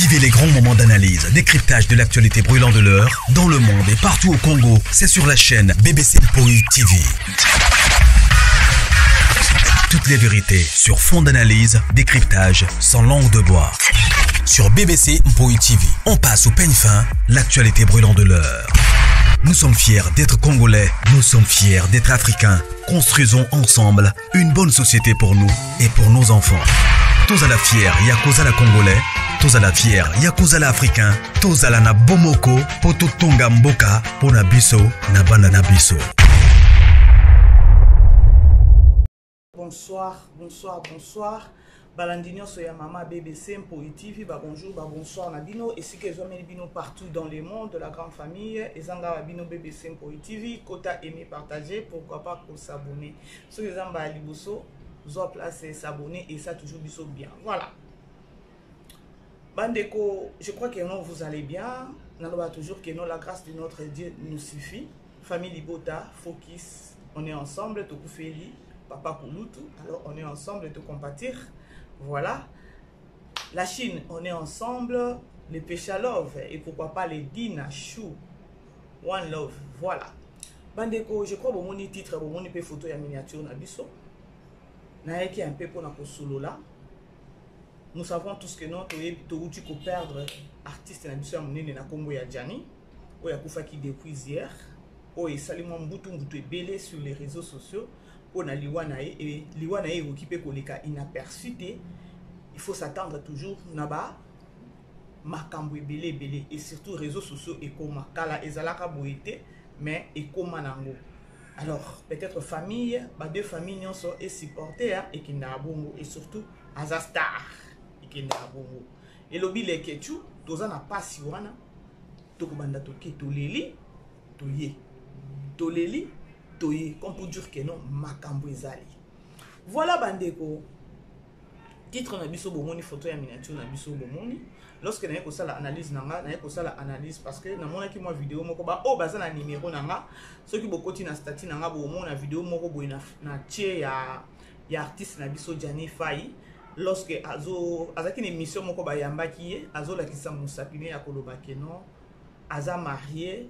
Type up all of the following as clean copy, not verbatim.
Vivez les grands moments d'analyse, décryptage de l'actualité brûlante de l'heure, dans le monde et partout au Congo. C'est sur la chaîne BBC Mpoi TV. Toutes les vérités sur fond d'analyse, décryptage, sans langue de bois. Sur BBC Mpoi TV, on passe au peigne fin l'actualité brûlante de l'heure. Nous sommes fiers d'être Congolais, nous sommes fiers d'être Africains. Construisons ensemble une bonne société pour nous et pour nos enfants. Tous à la fière, Yakuza la Congolais, tous à la fière, Yakuza la Africain, tous à la na Bomoko, Poto Tonga Mboka, Pona Biso, na Bana na Biso. Bonsoir, bonsoir, bonsoir. Balandi nyonso ya mama BBC Mpoi TV, ba bonjour, ba bonsoir na bino esika ezwameli bino partout dans le monde, la grande famille, ezanga ba bino BBC Mpoi TV, kota aimer, partager, pourquoi pas ko s'abonner. Soki eza mbala liboso, zwa place s'abonner et ça toujours biso bien. Voilà. Bandeko, je crois que non, vous allez bien. Naloba toujours que non, la grâce de notre Dieu nous suffit. Famille Libota, Focus, on est ensemble, Tokufeli, Papa Kulutu, alors on est ensemble, te compatir. Voilà. La Chine, on est ensemble, les Péchalov, et pourquoi pas les Dina, Chou, One Love, voilà. Bandeko, je crois que mon titre, mon photo ya miniature na biso. Nayeki un peu pour na kosolola. Nous savons tous que non, touti ko perdre artiste na biso ya monene na kombo ya Gianni, oyo akufaki depuis hier, oyo esali mwa mbutu mbutu ebele sur les réseaux sociaux mpo na liwa na ye, e liwa na ye ekoki mpe koleka inaperçu te. Il faut s'attendre toujours na ba makambo ebele ebele, et surtout réseaux sociaux ekoma kala ezalaka boye te, mais ekoma nango. Alors peut-être famille, ba deux familles nyonso e supporter ekendaka bongo, et surtout aza star ekendaka bongo. Elobi lekechu toza na pasi wana, tokobanda toke toleli toye, toleli toye, comme pour dire que non, makambo ezali. Voilà bandeko, titre na biso bomoni, photo ya miniature na biso bomoni. Lorsque naye kosala analyse na nga, naye kosala analyse parce que namonaki mwa vidéo moko ba oyo baza na numéro na nga, soki bokoti na statut na nga bomona vidéo moko boye na tie ya artiste na biso Gianni Faye. Lorsque azalaki na émission moko bayambaki ye, azolakisa mosapi ne ya koloba ke non, aza marié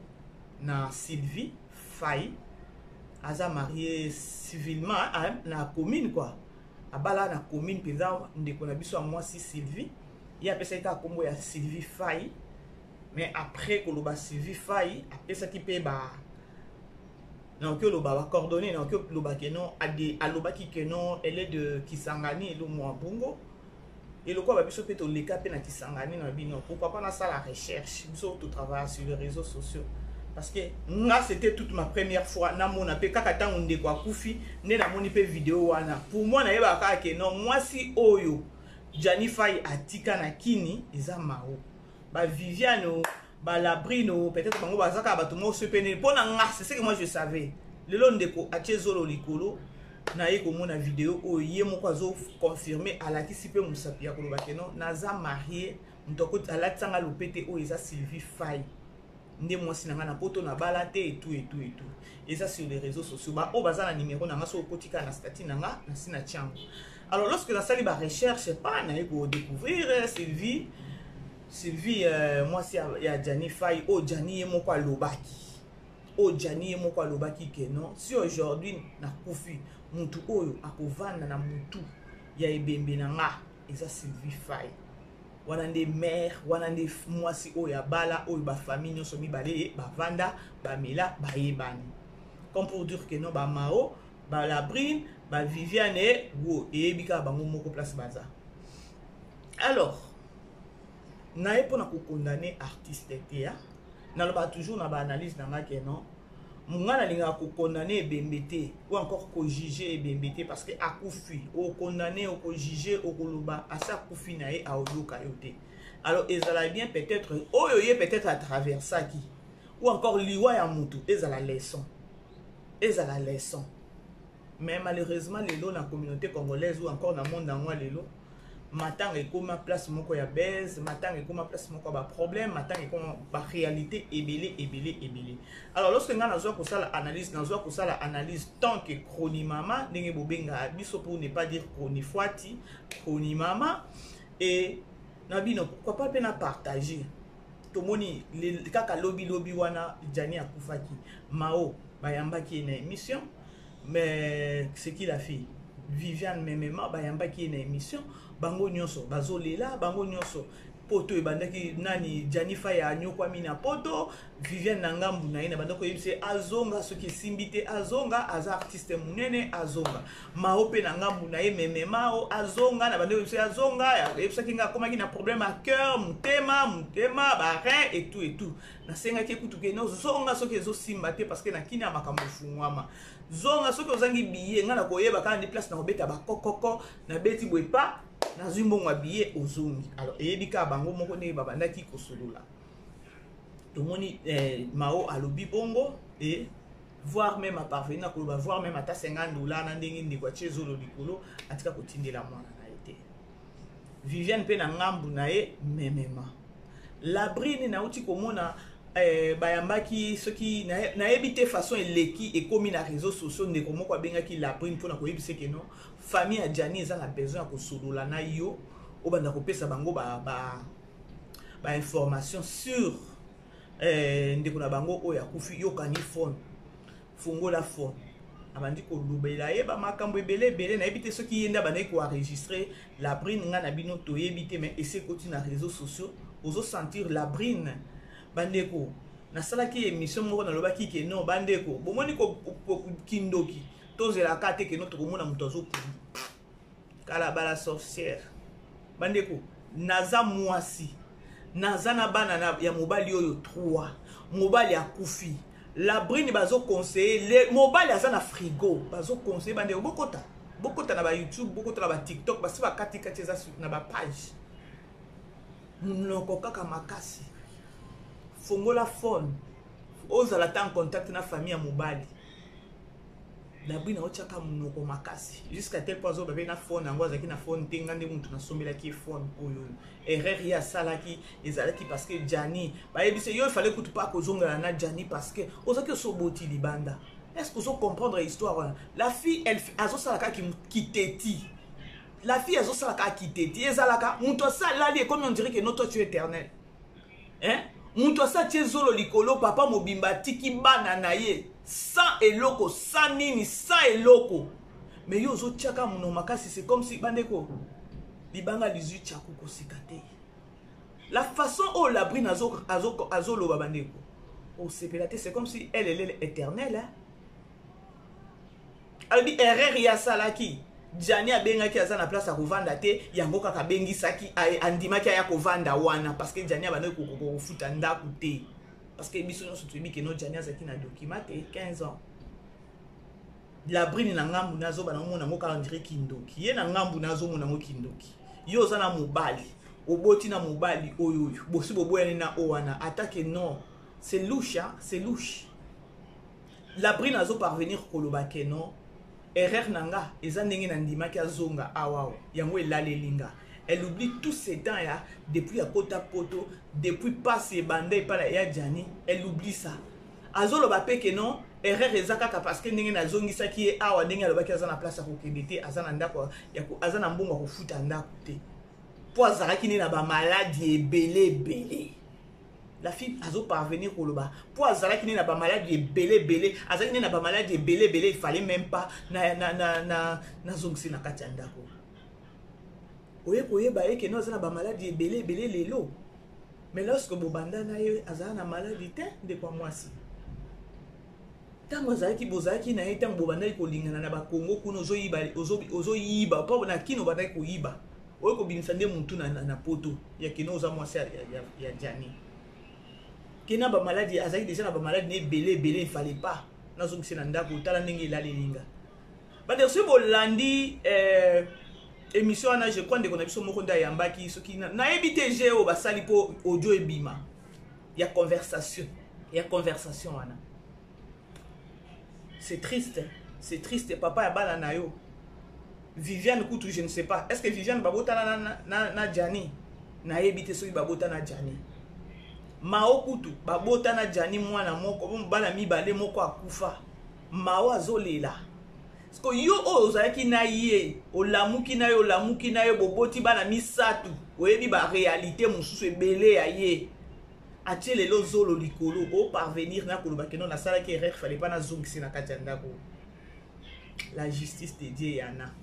na Sylvie Faye, aza marié civilement na commune quoi. Abala na commune mpenza ndeko na biso ya mwasi Sylvie, ye apesaki kaka kombo ya Sylvie Faye, mais après koloba Sylvie Faye apesaki mpe ba nakoki oloba ba coordonnées, nakoki oloba ke non, ade, alobaki ke non, elle est de Kisangani, elo mwa bongo. Eloko ba biso mpe toleka mpe na Kisangani na bino, pourquoi pas nasala recherche, biso to travailler sur les réseaux sociaux. Parce que nga c'était toute ma première fois namona pe kaka tango ndeko akufi nde namoni pe vidéo wana. Pour moi nayebaka kaka ke non, mwasi oyo Gianni Faye atika na kini eza mao. Ba Viviano, ba Labrino, peut-être bango bazaka bato moko soki pe nini. Mpo na nga, c'est ce que moi je savais. Lelo ndeko atie zolo likolo, naye komona vidéo oyo ye moko azo confirmer, alakisi pe mosapi ya koloba ke non, naza marié, moto akoti alatisanga lopete oyo eza Sylvie Faye. Nde mwasi na nga na poto na bala te et tout et tout et tout. Eza sur les réseaux sociaux. Ba oyo baza na numéro na nga, soki okoti kaka na statut na nga, na si na tiango. Alors lorsque nasali ba recherche, pas naye ko découvrir Sylvie, Sylvie mwasi ya Gianni Faye, oyo Gianni ye moko alobaki. Oyo Gianni ye moko alobaki ke non, si aujourd'hui nakufi, mutu oyo akovanda na mutu ya ebembe na nga eza Sylvie Faye. Wana nde mère, wana nde mwasi oyo abala, oyo ba famille nyonso mibale bavanda, bamela, bayebani. Comme pour dire que non, ba Mao, ba Labrine, ba Viviane, wo eyebi kaka bango moko place baza. Alors, naye mpona kokondamner artiste te, ya. Naloba toujours na ba analyse na nga ke non, nga nalingaka kokondamner ebembe te ou encore kojuger ebembe te, parce que akufi, okondamner, okojuger, okoloba asi akufi na ye, aoyoka yo te. Alors ezala bien peut-être oyo ye peut-être atraversaki ou encore liwa ya mutu ezala leçon, ezala leçon. Mais malheureusement lelo na communauté congolaise ou encore na monde yango lelo, matanga ekoma place moko ya baise, matanga ekoma place moko ya ba problème, matanga ekoma ba réalité ebele ebele ebele. Alors lorsque nga nazwa kosala analyse, nazwa kosala analyse tant que chronimama, ndenge bobenga biso pour ne pas dire chronifuati, chronimama, et Na bino pourquoi pas mpe na partager. Tomoni kaka lobi lobi wana Gianni akufaki, Mao bayambaki ye na émission, mais c'est qui la fille Viviane Memema bayambaki ye na émission, bango nyonso bazolela, bango nyonso poto ebandaki nani Gianni Faya anyokwami na poto. Viviane na ngambu na ye na banda koyebisa ye azonga, soki esimbi te azonga, aza artiste monene, azonga. Mao mpe na ngambu na ye Memema o azonga, na banda koyebisa ye azonga, ayebisaki nga akomaki na problème ya cœur, motema motema ba rein et tout et tout. Nasengaki ekutu ke no zonga soki ezosimba te, parce que na kini ya makambo efungwama, zonga soki ozangi billet, nga na koyeba kaka ndi place na kobeta bakokoko, nabeti boye pa nazwi mbongo ya billet, ozongi. Alors eyebi kaka bango moko ndenge babandaki kosolola. Tomoni Mao alobi bongo et voire même aparvenir na koloba voire même ata 50 $ na ndenge ndeko atie zolo likolo, atika kotindela mwana na ye te. Viviane mpe na ngambu na ye memema Labrine nauti komona bayambaki soki nayebi te façon eleki ekomi na réseaux sociaux. Ndeko moko abengaki Labrine mpona koyebisa ke non, famille ya Gianni eza na besoin ya kosolola na yo, obanda kopesa bango ba information sur ndeko na bango oyo akufi. Yokani phone, fungola phone, abandi kolobela ye bamakambo ebele ebele. Nayebi te soki ye nde abandaki koenregistrer Labrine, ngai na bino toyebi te, mais esi ekoti na réseaux sociaux, ozosentir Labrine. Bandeko, nasalaki émission moko, nalobaki ke non, bandeko, bomoni kindoki, tozelaka te ke non, tokomona moto azokulu kala bala sorcière. Bandeko, naza mwasi, naza na bana ya mobali oyo 3, mobali akufi. Labrine bazoconseiller, mobali aza na frigo, bazoconseiller. Bandeko, bokota, bokota na baYouTube, bokota na baTikTok, basi bakatikati eza na bapage. Monoko kaka makasi, fongola phone, ozala ta en contact na famille ya mobali. Labrine aotiaka monoko makasi jusqu'à tel point azoba mpe na phone yango, azalaki na phone te, nga nde mutu nasombelaki ye phone oyo. Erreur ye asalaki ezalaki parce que Gianni bayebisi yo efale kutu mpa kozongela na Gianni, parce que ozalaki osoboti libanda. Est ce que ozo comprendre histoire wana? La fille, elle, azosala kaka kiteti. La fille azosala kaka kiteti. Ezalaka moto asalali, ekomi on dirait que non, toi tu es éternel, hein? Moto asa tie zolo likolo, papa mobimba atiki bana na ye sans eloko, sans nini, sans eloko, mais yo ozotiaka mono makasi. C'est comme si, bandeko, libanga lizwi tiaku kosika te. La façon oyo Labrine azoloba, bandeko, osepela te. C'est comme si elle, elle est éternelle, hein? Alobi erreur ye asalaki, Gianni abengaki, aza na place ya kovanda te, yango kaka abengisaki, andimaki aya kovanda wana, parce que Gianni abandaki kofuta ndako te, parce que biso nyonso toyebi ke non, Gianni azalaki na document te 15 ans. Labrine na ngambu nazoba naomona yango kaka ndire kindoki. Ye na ngambu nazomona yango kindoki. Yo oza na mobali, oboti na mobali oyo oyo bosi boboyani na o wana, atake non, c'est louche, hein? C'est louche. Labrine azoparvenir koloba ke non, erreur na nga eza ndenge nandimaki azonga awa, yango elaleli nga. Elle oublie tous ces temps ya depuis akota poto, depuis passe ebanda epai ya Gianni, elle oublie ça. Azoloba mpe ke non, erreur eza kaka parce que ndenge nazongisaki ye awa, ndenge alobaki aza na place ya kokende te, aza na ndako, aza na mbongo ya kofuta ndako te, mpo azalaki nde na bamaladi ebele ebele. La fille azoparvenir koloba mpo azalaki nde na bamaladi ebele ebele, azalaki nde na bamaladi ebele ebele, il fallait même pas nazongisi na kati ya ndako. Oye koyeba ye ke non, aza na bamaladi ebele ebele lelo, mais lorsque bobanda na ye, azala na maladi te. Ndeko ya mwasi, ntango azalaki, bozalaki na ye, ntango bobandaki kolingana na bakongo kuna, ozoyiba, ozoyiba mpo na kino obandaki koyiba, oyo kobimisa nde mutu na poto ya kino oza mwasi ya Gianni kena bamaladi, azalaki déjà na bamaladi na ebele ebele, il fallait pas nazongisi na ndako. Tala ndenge elalelinga. Bandeko, soki bolandi émission wana, je crois ndeko na biso moko nde ayambaki, soki nayebi te je oyo basali mpo audio ebima ya conversation wana. C'est triste, c'est triste. Papa ya bana na yo Viviane kutu, je ne sais pas, est ce que Viviane babotana na Gianni? Nayebi te soki babotana Gianni. Mao kutu babotana Gianni mwana moko, bana mibale, moko akufa. Mao azolela. Siko yo oyo ozalaki na ye, olamuki na ye, olamuki na ye, boboti bana misatu, oyebi ba réalité mosusu ebele ya ye. Atie lelo zolo likolo, o parvenir na koloba que non, nasalaki erreur, fallait pas nazongisi na kati ya ndako. La justice de Dieu yana.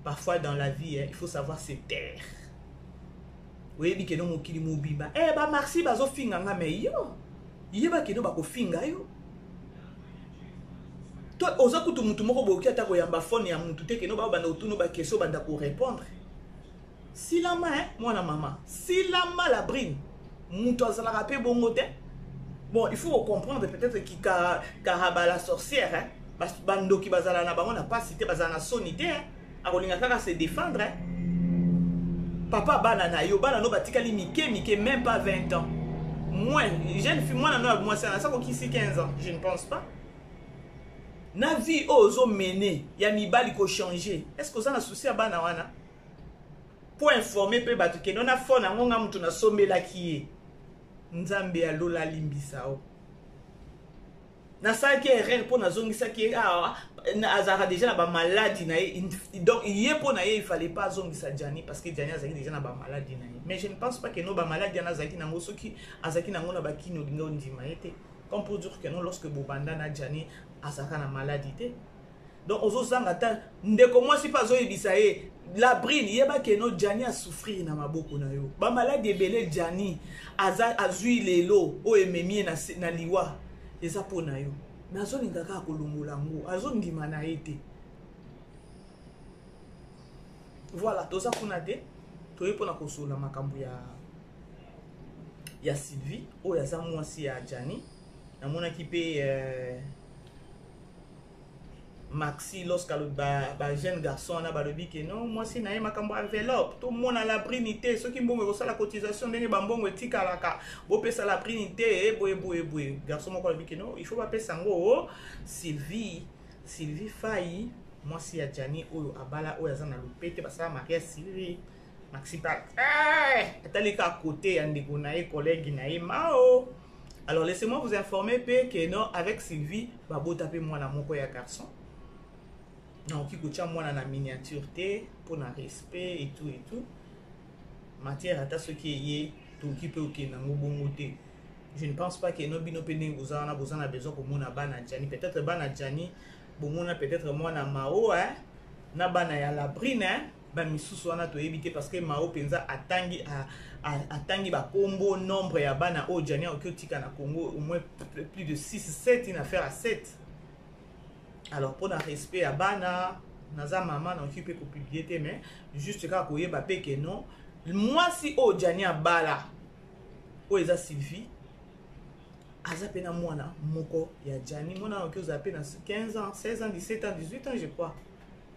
Parfois dans la vie, hein, il faut savoir se taire. Oyebi que non, mokili mobimba, eh ba Maxi bazofinga nga, mais yo yeba que non, bakofinga yo. To oza kutu mutu moko boyoki ata koyamba phone ya mutu te que non, babanda kotuna ba question, banda ko répondre. Silama, hein, mwana mama. Silama la brine. Mutu azalaka pe bongo te. Bon, il faut comprendre peut-être ki karaba la sorcière, hein. Bandoki bazala na bango na pasi te, bazala na soni te, hein. Akolinga kaka se défendre, hein. Papa bana na yo, bana no batikali mike mike, même pas 20 ans. Moins, jeune fille, mwana no ya mwasi ana sako kisi 15 ans, je ne pense pas. Na vie oyo ozo mener ya mibali ko changer. Est-ce que oza na souci ya bana wana? Pour informer pe bato que non, na phone yango nga mutu nasombelaki ye. Nzambe ya lola alimbisa o. Nasalaki erreur mpo nazongisaki ye awa, azalaka déjà na ba maladie na ye. Donc ye mpo na ye il fallait pas azongisa Gianni parce que Gianni azalaki déjà na ba maladie na ye. Mais je ne pense pas que no ba maladie wana azalaki nango, soki azalaki nango na bakini olinga ondima ye te. Comme pour dire que non, lorsque bobanda na Gianni azalaka na maladie te. Donc ozozanga ta ndeko mwasi mpe azoyebisa ye la brine, yeba que non, Gianni a souffrir na maboko na yo. Ba maladie ebele Gianni aza azwi lelo oyo ememi ye na liwa eza mpo na yo. Mais azolinga kaka kolongola yango, azondima na ye te. Voilà, toza kuna te, toye mpona kosolola makambo ya Sylvie oyo aza mwasi ya Gianni. Namonaki mpe Maxi lorsque ba jeune garçon wana balobi que non, mwasi na ye makambo enveloppe, tomona la brine te, soki mbongo ekosala cotisation ndenge bambongo etikalaka, bopesa la brine te, boye boye boye. Garçon moko alobi que non, il faut bapesa yango Sylvie, Sylvie Fayi, mwasi ya Gianni oyo abala, oyo aza na lopete, basala mariage civil. Maxi pa atali kaka côté ya ndeko na ye, collègue na ye Mao. Alors laissez-moi vous informer pe que non, avec Sylvie babota pe mwana moko ya garçon. Nakoki kotia mwana na miniature te pour na respect et tout et tout. Matière ata soki eye tokoki pe okende yango bongo te. Je ne pense pas que no bino pe ndenge boza wana boza na besoin komona bana Gianni. Peut-être bana Gianni bomona peut-être mwana Mao, hein, na bana ya Labrine, hein. Ba misusu wana toyebi te parce que Mao penza atangi ba kombo nombre ya bana oyo Gianni akoki otika na Congo au moins plus de 6 7, une affaire à 7. Alors pour na respect ya bana, naza mama nakoki pe kopublier te, mais juste kaka koyeba pe que non, mwasi oyo Gianni abala oyo eza Sylvie aza pe na mwana moko ya Gianni. Mwana akoki ozala pe na 15 ans, 16 ans, 17 ans, 18 ans je crois.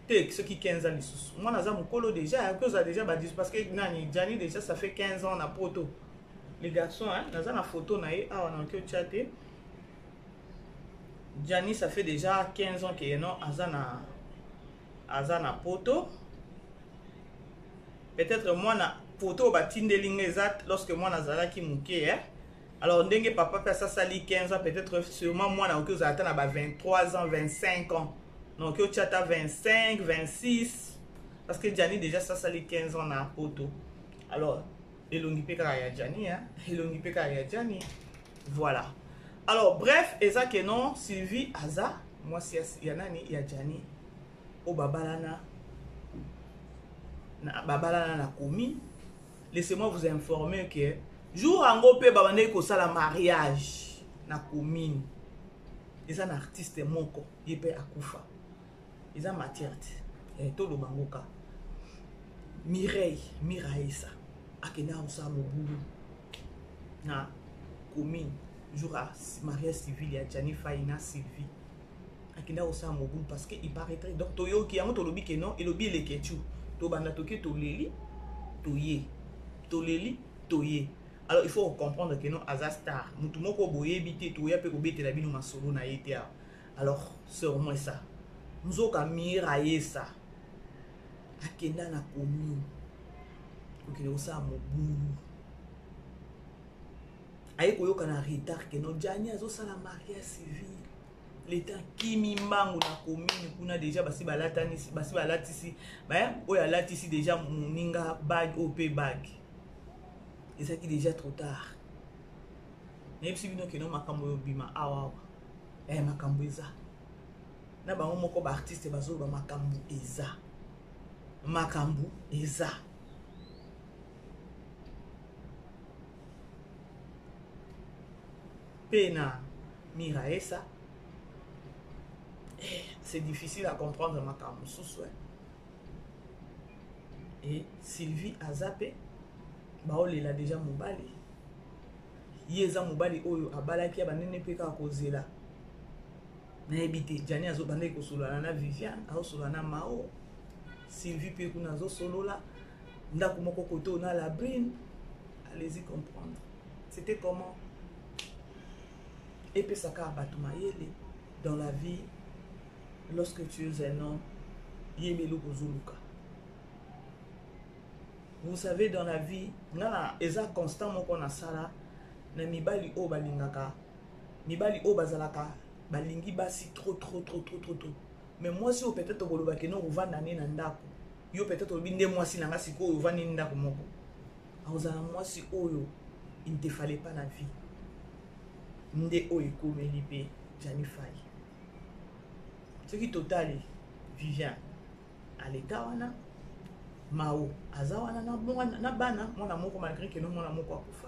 Te soki 15 ans lisusu mwana aza mokolo déjà, akoki ozala déjà ba 18 parce que nani Gianni déjà ça fait 15 ans na poto. Les garçons, hein, naza na photo na ye awa nakoki otia te. Gianni ça fait déjà 15 ans que non aza na poto. Peut-être mwana photo batindeli nga eza lorsque mwana azalaki moke, hein. Alors ndenge papa pe asasali 15 ans, peut-être sûrement mwana oki ozala ata na ba 23 ans, 25 ans. Donc oki ata 25, 26 parce que Gianni déjà sasali 15 ans na poto. Alors elongi pe kaka ya Gianni, hein, elongi pe kaka ya Gianni. Voilà. Alors bref, eza que non, Sylvie aza mwasi ya nani ya Gianni o babalana na babalana na commune. Laissez-moi vous informer que jour yango pe babandaki kosala mariage na commune, eza na artiste moko ye pe akufa, eza matière te, toloba ngo ka Mireille Miraesa akendaka kosala mobulu na commune jour ya mariage civil ya Gianni Fayi na Sylvie, akendaka kosala mobulu parce que il paraîtrait, donc toyoki yango tolobi que non, elobi eleketu tobanda toke toleli toye toleli toye. Alors il faut comprendre que non, aza star, mutu moko boyebi te, toya pe kobetela bino masolo na ye te awa. Alors c'est au moins ça, nzoka Miraesa akenda na commune kokende kosala mobulu, aye koyoka na retard que non, Gianni azosala mariage civil. Leta akimi mbangu na commune kuna deja basi balatanisi basi balatisi oyo alatisi deja moninga bague oyo mpe bague ezalaki deja trop tard. Nayebisi bino keno makambo oyo bima awa awa eh, makambo eza na bango moko baartiste bazoloba makambo eza, makambo eza. Mpe na Miraesa, eh, c'est difficile à comprendre makambo mosusu eh. Et Sylvie aza mpe baolela deja mobali ye eza mobali oyo abalaki ya banene mpe kaka kozela nayebi te. Jani azobandaki kosolola na Viviane, azosolola na Mao, Sylvie mpe kuna azosolola ndako moko koto na Labrine. Allez-y comprendre c'était comment. Epesaka bato mayele dans la vie: lorsque tu es un homme, yeba eloko ozoluka. Vous savez, dans la vie, nga na eza constant moko nasala na mibali oyo balingaka mibali oyo bazalaka balingi basi trop trop trop trop trop trop. Mais mwasi oyo peut-être okoloba keno kovanda ne na ndako, yo peut-être olobi nde mwasi na nga sikoyo ovandi ndako moko, akozala mwasi oyo il ne te fallait pas na vie. Nde oyo ekomeli mpe Jani Fai. Soki totali Viviane aleta wana, Mao aza wana na bana, mwana moko, malgré keno mwana moko akufa.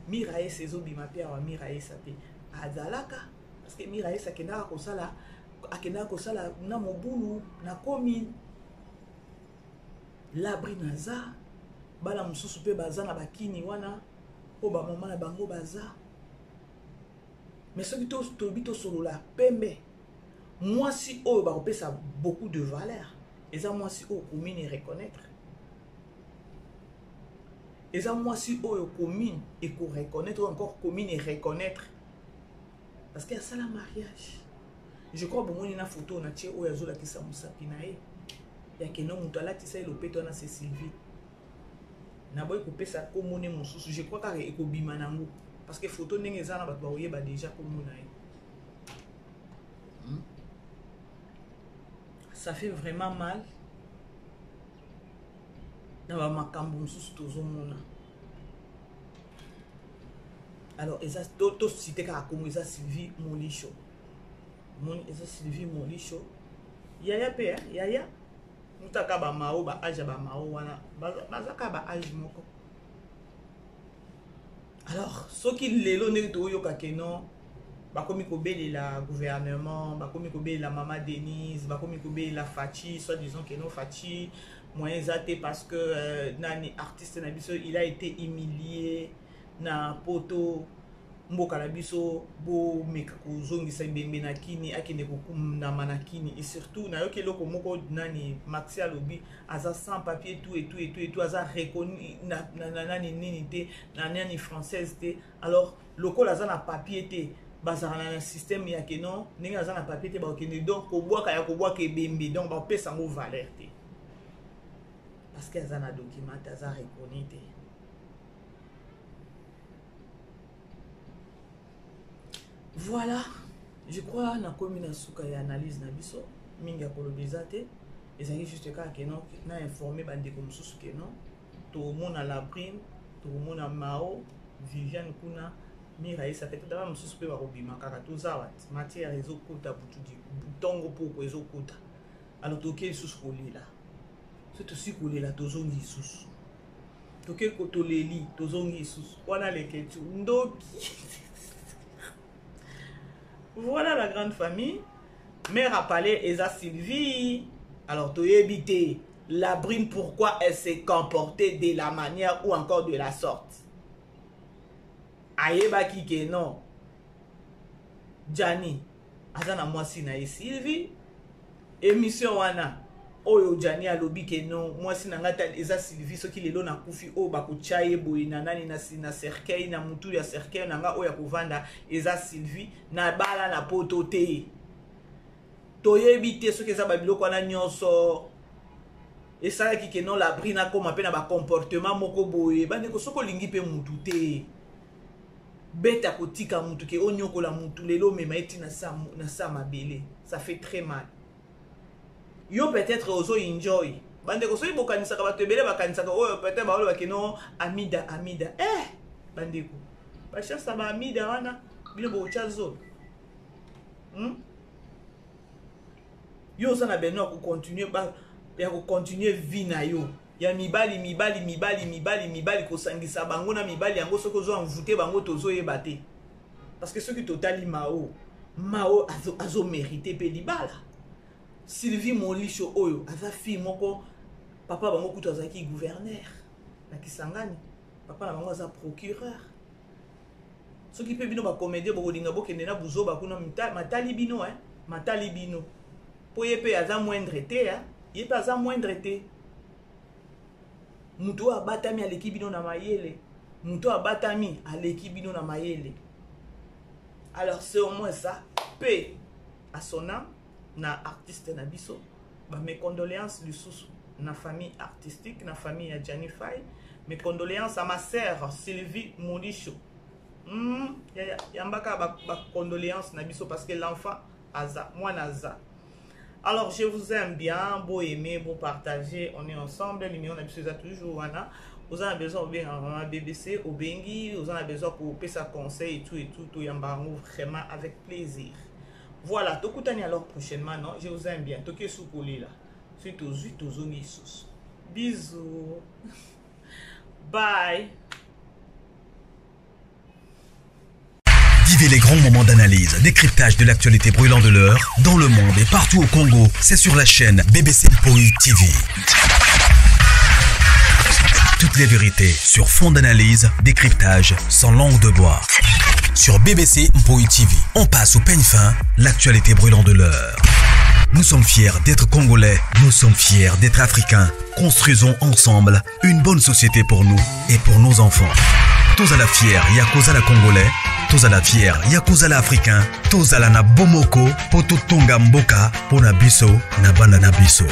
Miraesa ezobima mpe awa, Miraesa mpe azalaka, parce que Miraesa akendaka kosala na mobulu na commune. Labrine aza, bana mosusu mpe baza na bakini wana mpo bamama na bango baza. Mais soki tolobi tosolola pembe, mwasi oyo bakopesa beaucoup de valeur eza mwasi oyo commune reconnaître, eza mwasi oyo commune ekoreconnaître, oyo encore commune reconnaître parce que asala mariage. Je crois bomoni na photo na tie oyo azolakisa mosapi na ye ya keno moto alatisa ye lopeto wana, c'est Sylvie. Naboyi kopesa komone mosusu, je crois kaka ekobima nango parce que photo ndenge eza na bato bakoyeba déjà kombo na ye. Ça fait vraiment mal na bamakambo mosusu tozomona. Alors eza tosite kaka kombo, eza Sylvie Molisho. Moni eza Sylvie Molisho, yaya mpe yaya mutaka bamao ba âge ya bamao wana baza kaka ba âge moko. Alors soki lelo ndenge toyoka keno bakomi kobelela gouvernement, bakomi kobelela mama Denise, bakomi kobelela Faci, soit disant keno Faci moyen eza te parce que nani artiste na biso, il a été humilié na poto mboka na biso, bomeka kozongisa ebembe na kini, akende kokundama na kini. Et surtout nayoki eloko moko, nani Maxi alobi aza sans papier, tout et tout et tout et tout, aza reconnu na nani nini te, na nani française te. Alors lokola aza na papier te, bazalaka na système ya keno ndenge aza na papier te, bakokende donc kobwaka ya kobwaka ebembe, donc bapesa yango valeur te parce que aza na document te, aza reconnu te. Voilà, je crois nakomi na suka ya analyse na biso. Mingi ya koloba eza te, ezalaki juste kaka keno na informe bandeko mosusu keno tokomona Labrine, tokomona Mao, Viviane kuna, Miraesa, peut-être bana mosusu mpe bakobima kaka. Toza wati matière ezokota butu ntongo poko ezokota. Alors toke lisusu kolela, so tosi kolela, tozongi lisusu, toke toleli, tozongi lisusu wana leketu ndoki. Voilà la grande famille. Mère a parlé eza Sylvie. Alors toyebi te Labrine pourquoi elle s'est comportée de la manière ou encore de la sorte. Ayebaki ke non, Jani aza na mwasi na ye Sylvie. Émission wana oyo Jani alobi ke non, mwasi na ngai eza Sylvie, soki lelo nakufi, oyo bakotya ye boye na nani na cercueil, na mutu ya cercueil na ngai oyo ya kovanda eza Sylvie, na bala na poto te. Toyebi te soki eza babiloko wana nyonso esalaki ke non, Labrine akóma mpe na bacomportement moko boye. Bandeko, soki olingi mpe mutu te. Beta kotika mutu ke onyokola mutu lelo omema ye ti na sa mabele, ça fait très mal. Yo peut-être ozo enjoy. Bandeko soki bokanisaka bato ebele bakanisaka oyo peut-être baoloba ke non Amida Amida. Eh bandeko, ba chance ba Amida wana bino bokotya zolo. Yo oza na beno ya kocontinue ba ya kocontinue vie na yo ya mibali mibali mibali mibali mibali kosangisa bango na mibali yango soki ozo envoute bango tozoyeba te parce que soki totali Mao Mao azo, azo mérite pe libala. Sylvie Molisho oyo aza fille moko papa bango kutu azalaki gouverneur na Kisangani, papa na bango aza procureur. Soki pe bino ba comédien bokolinga bokende na buzoba kuna matali bino hein, matali bino po ye pe aza moindre te hein, ye pe aza moindre te. Mutu oyo abatami aleki bino na mayele, mutu oyo abatami aleki bino na mayele. Alors c'est au moins ça, paix à son âme na artiste na biso, ba mes condoléances lisusu na famille artistique, na famille ya Gianni Faye, mes condoléances à ma sœur Sylvie Molisho. Ya, yambaka ba, ba condoléances na biso parce que l'enfant aza, mwana aza. Alors je vous aime bien, beau aimer, beau partager, on est ensemble, numéro na biso eza toujours wana. Oza na besoin obenga mama BBC, obengi, oza na besoin kopesa conseil et tout et tout, toyamba yango vraiment avec plaisir. Voilà, tokutani alors prochainement, non? Je vous aime bien. Toke sukolela. Soki tozwi tozongi lisusu. Bisous. Bye. Vivez les grands moments d'analyse, décryptage de l'actualité brûlante de l'heure, dans le monde et partout au Congo. C'est sur la chaîne BBC Mpoi TV. Toutes les vérités sur fond d'analyse, décryptage, sans langue de bois. Sur BBC Mpoi TV, on passe au peigne fin l'actualité brûlante de l'heure. Nous sommes fiers d'être Congolais, nous sommes fiers d'être Africains. Construisons ensemble une bonne société pour nous et pour nos enfants. Tozala fier ya kozala Congolais, tozala fier ya kozala Africain, tozala na bomoko po totonga mboka po na biso na bana na biso.